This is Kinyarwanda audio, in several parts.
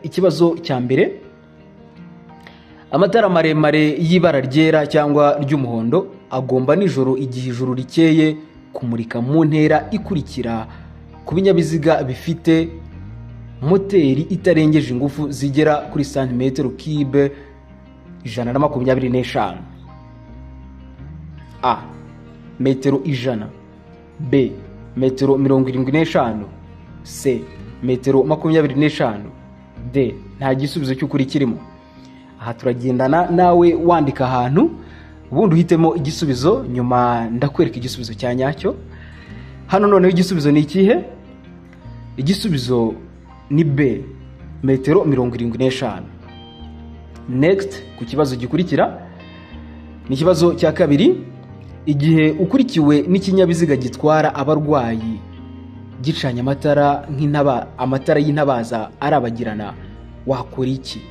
Ikibazo cya mbere: amatara maremare y'ibara ryera cyangwa ry'umuhondo agomba nijoro, igihe ijuru rikeye, kumurika mu ntera ikurikira ku binyabiziga bifite moteri itarengeje ingufu zigera kuri santimetero kibe 125. A, metero 100; B, metero 75; C, metero 25; D, nta gisubizo cy'ukuri kirimo. Aha turagendana nawe, wandika ahantu, ubundi uhitemo igisubizo, nyuma ndakwereka igisubizo cya nyacyo. Hano noneho igisubizo ni ikihe? Igisubizo ni B, metero 75. Next, ku kibazo gikurikira, ni ikibazo cya kabiri: igihe ukurikiwe n'ikinyabiziga gitwara abarwayi gicanye amatara nk'intaba, amatara y'intabaza arabagirana, wakora iki?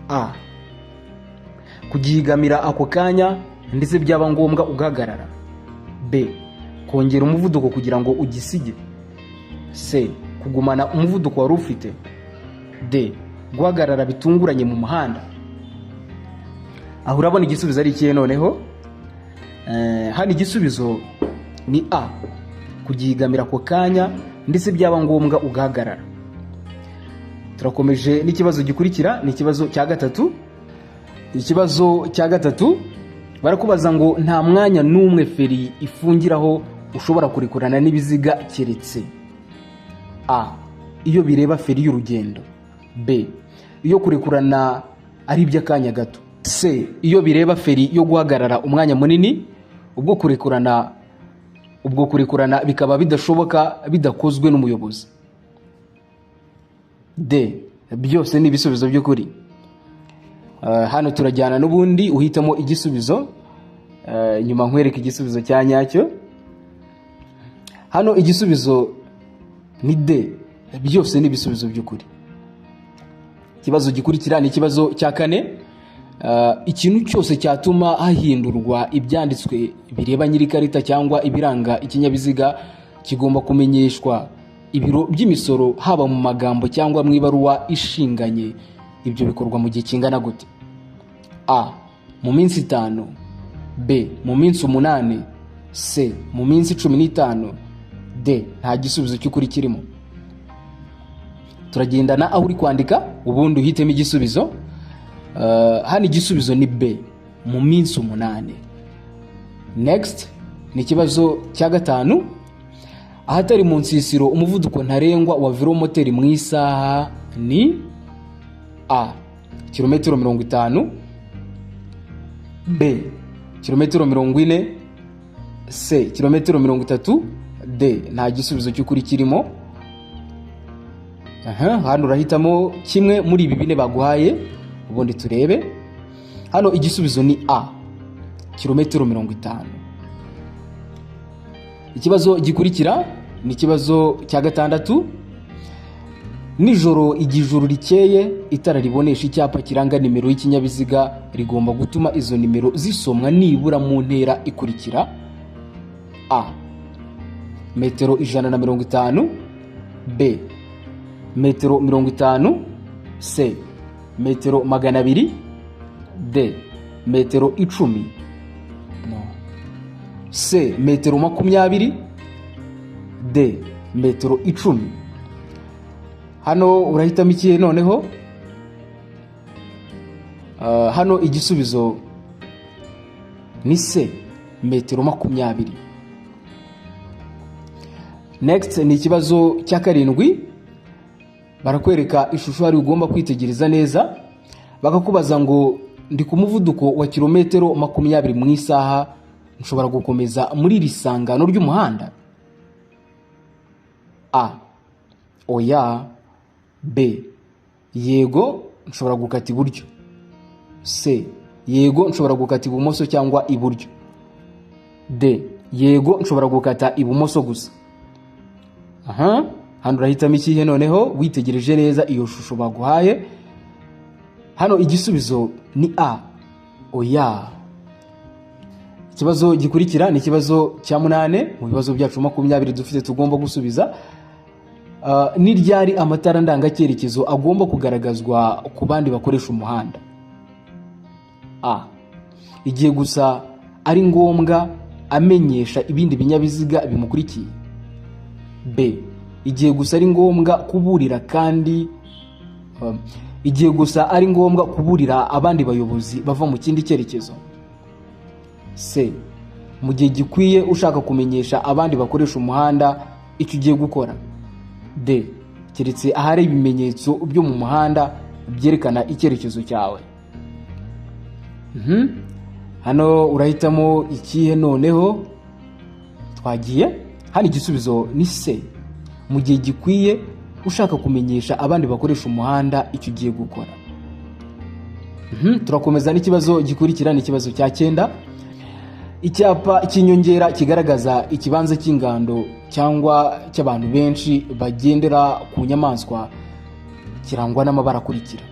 A, kugihigamira ako kanya, ndetse byaba ngombwa ugahagarara; B, kongera umuvuduko kugira ngo ugisige; C, kugumana umuvuduko wari ufite; D, guhagarara bitunguranye mu muhanda. Aho urabona igisubizo ari ikihe noneho? Hano igisubizo ni A, kugihigamira ako kanya, ndetse byaba ngombwa ugahagarara. Turakomeje n'ikibazo gikurikira, ni ikibazo cya gatatu. Ikibazo cya gatatu barakubaza ngo: nta mwanya n'umwe feri ifungiraho ushobora kurekurana n'ibiziga keretse: A, iyo bireba feri y'urugendo; B, iyo kurekurana ari iby'akanya gato; C, iyo bireba feri yo guhagarara umwanya munini, ubwo kurekurana bikaba bidashoboka bidakozwe n'umuyobozi; D, byose ni ibisubizo by'ukuri. Hano turajyana n'ubundi, uhitamo igisubizo, nyuma nkwereka igisubizo cya nyacyo. Hano igisubizo ni D, byose ni ibisubizo by'ukuri. Ikibazo gikurikira ni ikibazo cya kane. Ikintu cyose cyatuma hahindurwa ibyanditswe bireba nyir'ikarita cyangwa ibiranga ikinyabiziga kigomba kumenyeshwa ibiro by'imisoro, haba mu magambo cyangwa mu ibaruwa ishinganye. Ibyo bikorwa mu gihe kingana gute? A, mu minsi 5; B, mu minsi 8; C, mu minsi 15; D, nta gisubizo cy'ukuri kirimo. Turagendana aho uri kwandika, ubundi uhitemo igisubizo. Hano igisubizo ni B, mu minsi 8. Next ni ikibazo cya gatanu: ahatari mu nsisiro, umuvuduko ntarengwa wa velomoteri mu isaha ni: A, kilometero 50; B, kilometero 40; C, kilometero 30; D, nta gisubizo cy'ukuri kirimo. Aha, hano urahitamo kimwe muri ibi bine baguhaye, ubundi turebe. Hano igisubizo ni A, kilometero 50. Ikibazo gikurikira ni ikibazo cya gatandatu: nijoro, igihe ijuru rikeye, itara ribonesha icyapa kiranga nimero y'ikinyabiziga rigomba gutuma izo nimero zisomwa nibura mu ntera ikurikira: A, metero 150; B, metero 50; C, metero 200; D, metero 10, no, C, metero 20; D, metero 10. Hano urahitamo ikihe noneho? Hano igisubizo ni C, metero 20. Next ni ikibazo cya karindwi. Barakwereka ishusho, hari ugomba kwitegereza neza. Bakakubaza ngo: ndi ku muvuduko wa kilometero 20 mu isaha, nshobora gukomeza muri iri sangano ry'umuhanda? A, oya; B, yego, nshobora gukata iburyo; C, yego, nshobora gukata ibumoso cyangwa iburyo; D, yego, nshobora gukata ibumoso gusa. Aha hano urahitamo ikihe noneho, witegereje neza iyo shusho baguhaye? Hano igisubizo ni A, oya. Ikibazo gikurikira ni ikibazo cya munane mu bibazo byacu 20 dufite tugomba gusubiza. Ni ryari amatara ndangacyerekezo agomba kugaragazwa ku bandi bakoresha umuhanda? A, igihe gusa ari ngombwa amenyesha ibindi binyabiziga bimukurikiye. B, igihe gusa ari ngombwa kuburira kandi igihe gusa ari ngombwa kuburira abandi bayobozi bava mu kindi cyerekezo. C, mu gihe gikwiye ushaka kumenyesha abandi bakoresha umuhanda icyo ugiye gukora. D, keretse ahari ibimenyetso byo mu muhanda byerekana icyerekezo cyawe. Hano urahitamo ikihe? Noneho twagiye. Hano igisubizo ni C, mu gihe gikwiye ushaka kumenyesha abandi bakoresha umuhanda icyo ugiye gukora. Turakomeza n'ikibazo gikurikira, ni ikibazo cya 9. Icyapa cy'inyongera kigaragaza ikibanza cy'ingando cyangwa cy'abantu benshi bagendera ku nyamaswa kirangwa n'amabara akurikira: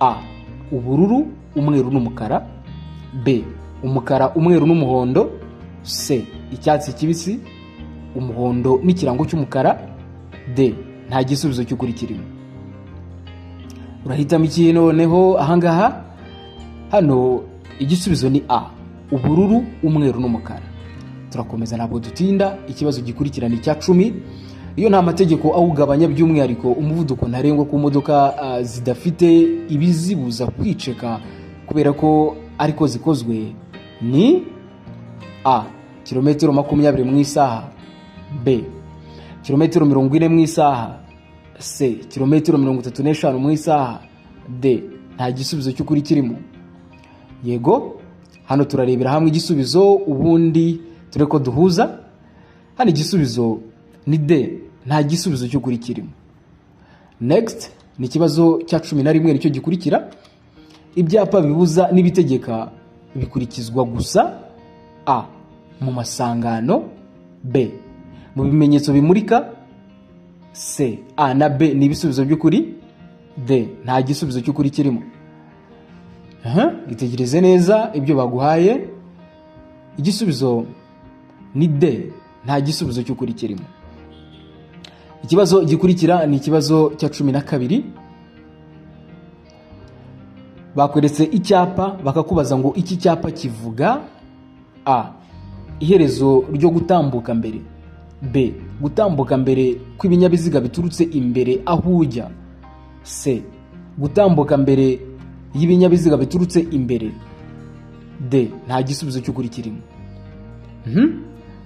A, ubururu, umweru n'umukara; B, umukara, umweru n'umuhondo; C, icyatsi kibisi, umuhondo n'ikirango cy'umukara; D, nta gisubizo cy'ukuri kirimo. Urahitamo iki noneho ahangaha? Hano igisubizo ni A, ubururu, umweru n'umukara. Turakomeza, ntabwo dutinda. Ikibazo gikurikirana icya 10. Iyo nta mategeko awugabanya, by'umwihariko umuvuduko ntarengwa ku modoka zidafite ibizibuza kwiceka kubera ko ariko zikozwe, ni A, kilometero 20 mu isaha; B, kilometero 40 mu isaha; C, kilometero 35 mu isaha; D, nta gisubizo cy'ukuri kirimo. Yego, hano turarebera hamwe igisubizo, ubundi turebe ko duhuza. Hano igisubizo ni D, nta gisubizo cy'ukuri kirimo. Next ni ikibazo cya 11, nicyo gikurikira. Ibyapa bibuza n'ibitegeka bikurikizwa gusa: A, mu masangano; B, mu bimenyetso bimurika; C, A na B ni ibisubizo by'ukuri; D, nta gisubizo cy'ukuri kirimo. Itegereze neza ibyo baguhaye. Igisubizo ni D, nta gisubizo cy'ukuri kirimo. Ikibazo gikurikira ni ikibazo cya 12. Bakweretse icyapa, bakakubaza ngo iki cyapa kivuga: A, iherezo ryo gutambuka mbere; B, gutambuka mbere kw'ibinyabiziga biturutse imbere aho ujya; C, gutambuka mbere y'ibinyabiziga biturutse imbere; D, nta gisubizo cy'ukuri kirimo.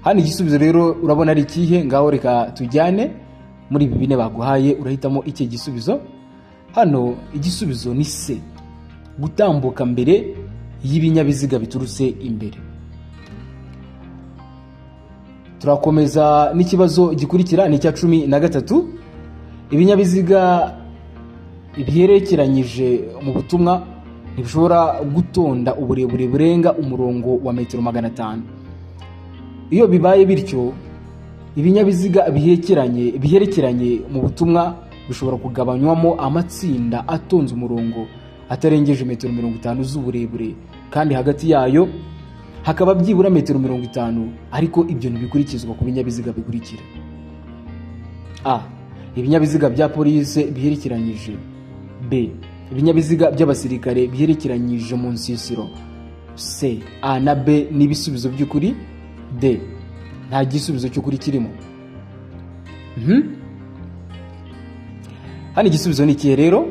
Hano igisubizo rero urabona ari ikihe? Ngaho reka tujyane. Muri ibi bine baguhaye urahitamo iki gisubizo? Hano igisubizo ni C, gutambuka mbere y'ibinyabiziga biturutse imbere. Turakomeza n'ikibazo gikurikira, ni icya 13. Ibinyabiziga biherekeranyije mu butumwa ntibishobora gutonda uburebure burenga umurongo wa metero 500. Iyo bibaye bityo, ibinyabiziga biherekeranye mu butumwa bishobora kugabanywamo amatsinda atonze umurongo atarengeje metero 50 z'uburebure, kandi hagati yayo hakaba byibura metero 50. Ariko ibyo ntibikurikizwa ku binyabiziga bikurikira: A, ibinyabiziga bya polisi biherekeranyije; B, ibinyabiziga by'abasirikare biherekeranyije mu nsisiro; C, A na B ni ibisubizo by'ukuri; D, nta gisubizo cy'ukuri kirimo. Hano igisubizo ni ikihe rero?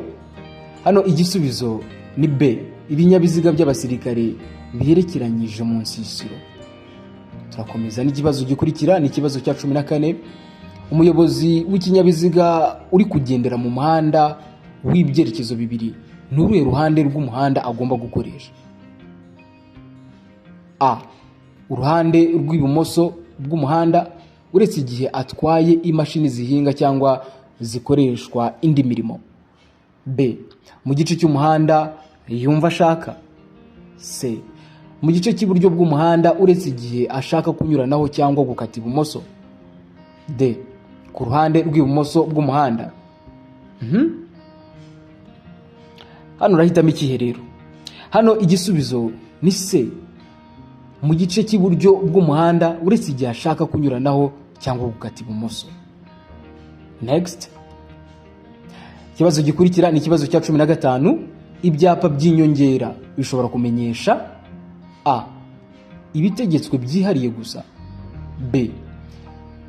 Hano igisubizo ni B, ibinyabiziga by'abasirikare biherekeranyije mu nsisiro. Turakomeza n'ikibazo gikurikira, ni ikibazo cya 14. Umuyobozi w'ikinyabiziga uri kugendera mu muhanda w'ibyerekezo bibiri, ni uruhe ruhande rw'umuhanda agomba gukoresha? A, uruhande rw'ibumoso bw'umuhanda, uretse igihe atwaye imashini zihinga cyangwa zikoreshwa indi mirimo; B, mu gice cy'umuhanda yumva ashaka; C, mu gice cy'iburyo bw'umuhanda, uretse igihe ashaka kunyuranaho cyangwa gukata ibumoso; D, ku ruhande rw'ibumoso bw'umuhanda. Hano urahitamo ikihe rero? Hano igisubizo ni C, mu gice cy'iburyo bw'umuhanda, uretse igihe ashaka kunyuranaho cyangwa gukata ibumoso. Next. Ikibazo gikurikira ni ikibazo cya 15. Ibyapa by'inyongera bishobora kumenyesha: A, ibitegetswe byihariye gusa; B,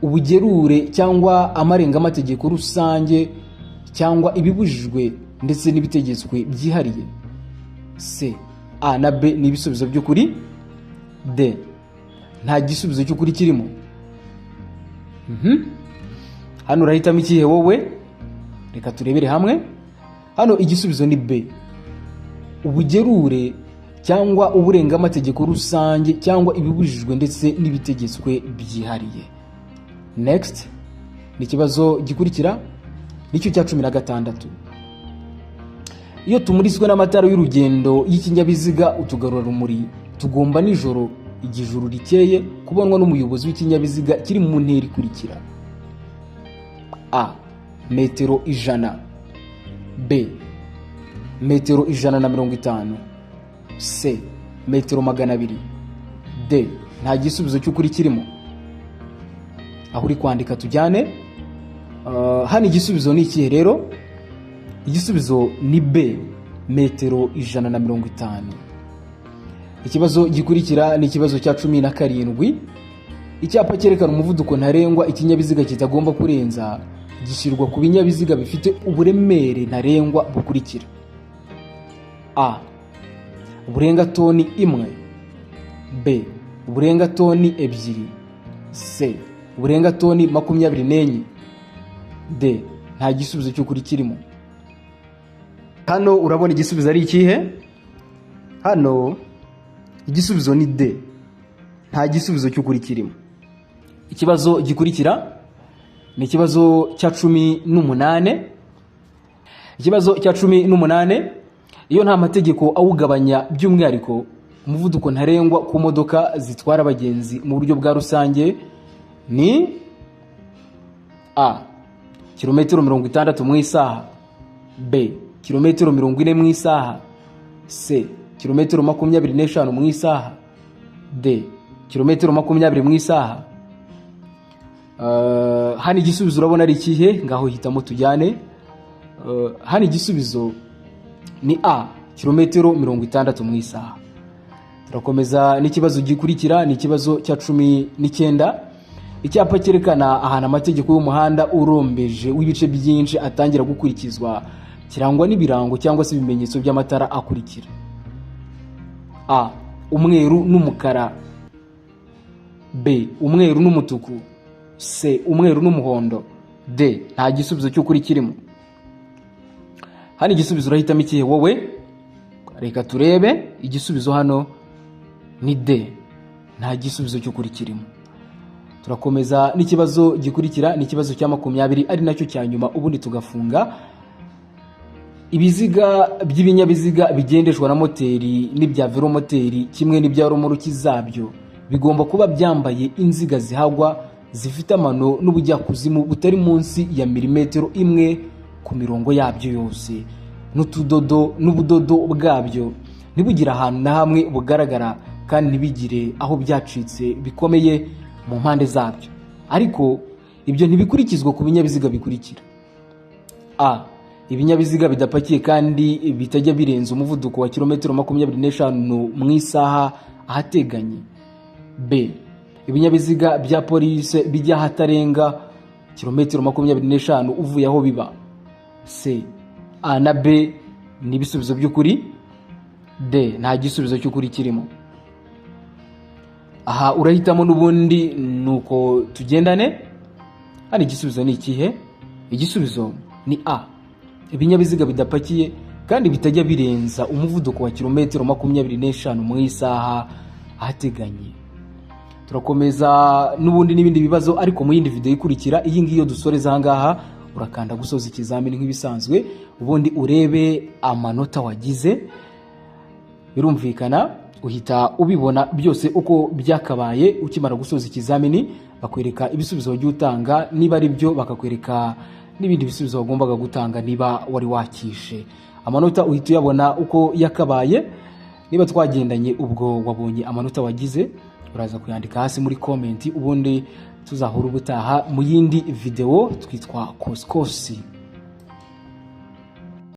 ubugerure cyangwa amarengategeko rusange cyangwa ibibujijwe ndetse n'ibitegetswe byihariye; C, A na B ni ibisubizo by'ukuri; D, nta gisubizo cy'ukuri kirimo. Hano urahitamo ikihe wowe? Reka turebere hamwe. Hano igisubizo ni B, ubugerure cyangwa uburengamategeko rusange cyangwa ibibujijwe ndetse n'ibitegetswe byihariye. Next ni ikibazo gikurikira, nicyo cya 16. Iyo tumuritswe n'amatara y'urugendo y'ikinyabiziga utugarurarumuri, tugomba nijoro igihe ijuru rikeye kubonwa n'umuyobozi w'ikinyabiziga kiri mu ntera ikurikira: A, metero 100; B, metero 150; C, metero 200; D, nta gisubizo cy'ukuri kirimo. Aho uri kwandika tujyane. Hano igisubizo ni ikihe rero? Igisubizo ni B, metero 150. Ikibazo gikurikira ni ikibazo cya 17. Icyapa cyerekana umuvuduko ntarengwa ikinyabiziga kitagomba kurenza gishyirwa ku binyabiziga bifite uburemere ntarengwa bukurikira: A, burenga toni 1; B, burenga toni 2; C, burenga toni 24; D, nta gisubizo cy'ukuri kirimo. Hano urabona igisubizo ari ikihe? Hano igisubizo ni D, nta gisubizo cy'ukuri kirimo. Ikibazo gikurikira ni ikibazo cya 18. Ikibazo cya 18: iyo nta mategeko awugabanya by'umwihariko, umuvuduko ntarengwa ku modoka zitwara abagenzi mu buryo bwa rusange ni: A, kilometero 60 mu isaha; B, kilometero 40 mu isaha; C, kilometero 25 mu isaha; D, kilometero 20 mu isaha. Hano igisubizo urabona ari ikihe? Ngaho hitamo tujyane. Hano igisubizo ni A, kilometero 60 mu isaha. Turakomeza n'ikibazo gikurikira, ni ikibazo cya 19. Icyapa cyerekana ahantu amategeko y'umuhanda urombeje w'ibice byinshi atangira gukurikizwa kirangwa n'ibirango cyangwa se ibimenyetso by'amatara akurikira: A, umweru n'umukara; B, umweru n'umutuku; C, umweru n'umuhondo; D, nta gisubizo cy'ukuri kirimo. Hano igisubizo urahitamo ikihe wowe? Reka turebe. Igisubizo hano ni D, nta gisubizo cy'ukuri kirimo. Turakomeza n'ikibazo gikurikira, ni ikibazo cya 20, ari nacyo cya nyuma, ubundi tugafunga. Ibiziga by'ibinyabiziga bigendeshwa na moteri n'ibya velomoteri kimwe n'ibya romoruki zabyo bigomba kuba byambaye inziga zihagwa zifite amano n'ubujyakuzimu butari munsi ya milimetero 1 ku mirongo yabyo yose, n'utudodo n'ubudodo bwabyo ntibugire ahantu na hamwe bugaragara, kandi ntibigire aho byacitse bikomeye mu mpande zabyo. Ariko ibyo ntibikurikizwa ku binyabiziga bikurikira: A, ibinyabiziga bidapakiye kandi bitajya birenza umuvuduko wa kilometero 25 mu isaha ahateganye; B, ibinyabiziga bya polisi bijya ahatarenga kilometero 25 uvuye aho biba; C, A na B ni ibisubizo by'ukuri; D, nta gisubizo cy'ukuri kirimo. Aha urahitamo n'ubundi nuko tugendane. Hano igisubizo ni ikihe? Igisubizo ni A, ibinyabiziga bidapakiye kandi bitajya birenza umuvuduko wa kilometero 25 mu isaha ahateganye. Turakomeza n'ubundi n'ibindi bibazo, ariko mu yindi video ikurikira. Iyi ngiyi iyo dusoreza aha ngaha, urakanda gusoza ikizamini nk'ibisanzwe, ubundi urebe amanota wagize. Birumvikana uhita ubibona byose uko byakabaye. Ukimara gusoza ikizamini bakwereka ibisubizo wagiye utanga niba ari byo, bakakwereka n'ibindi bisubizo wagombaga gutanga niba wari wakishe. Amanota uhita uyabona uko yakabaye. Niba twagendanye, ubwo wabonye amanota wagize, uraza kuyandika hasi muri comment, ubundi Tuzahura ubutaha mu yindi videwo. Twitwa Kosikosi.